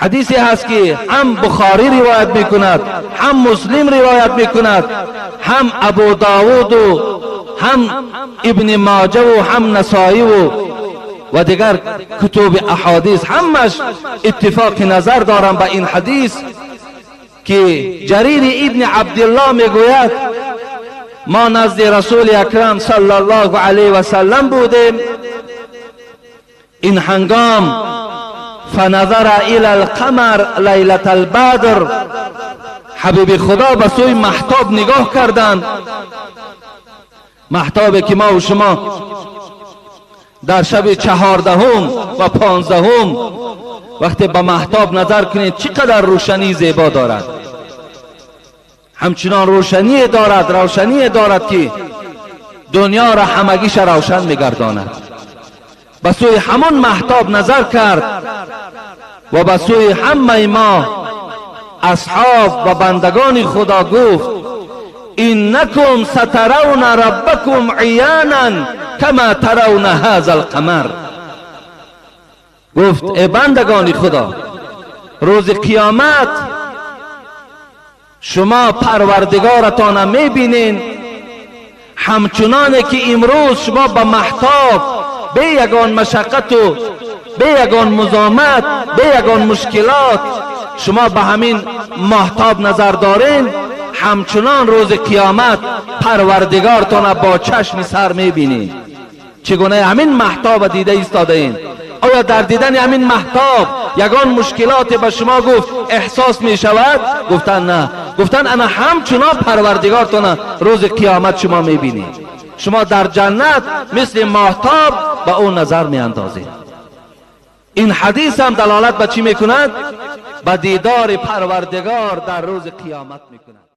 حدیثی هست که هم بخاری روایت میکند، هم مسلم روایت میکند، هم ابو داود و هم ابن ماجه و هم نسائی و دیگر کتب احادیث، همش اتفاق نظر دارند به این حدیث که جریر ابن عبدالله میگوید ما نزد رسول اکرم صلی الله علیه و سلم بودیم. این هنگام فنظر الى القمر لیلة البدر، حبیب خدا به سوی مهتاب نگاه کردند، مهتابی که ما و شما در شب 14 و 15 وقتی به مهتاب نظر کنید چقدر روشنی زیبا دارد، همچنان روشنی دارد، روشنی دارد که دنیا را همگیش روشن میگرداند. به سوی همون مهتاب نظر کرد و به سوی همه ما اصحاب و بندگان خدا گفت انکم سترون ربکم عیانا کما ترون هذا القمر. گفت ای بندگان خدا، روز قیامت شما پروردگارتان میبینین همچنانه که امروز شما به مهتاب به یگان مشقت و به یگان مزاحمت، به یگان مشکلات شما به همین مهتاب نظر دارین، همچنان روز قیامت پروردگارتان با چشم سر میبینین. چگونه همین مهتاب دیده ایستاده این؟ آیا در دیدن همین مهتاب یگان مشکلات به شما گفت احساس می شود؟ گفتن نه. گفتن انا همچنان پروردگارتان روز قیامت شما میبینید. شما در جنت مثل مهتاب به او نظر می اندازید. این حدیث هم دلالت به چی میکند؟ به دیدار پروردگار در روز قیامت میکند.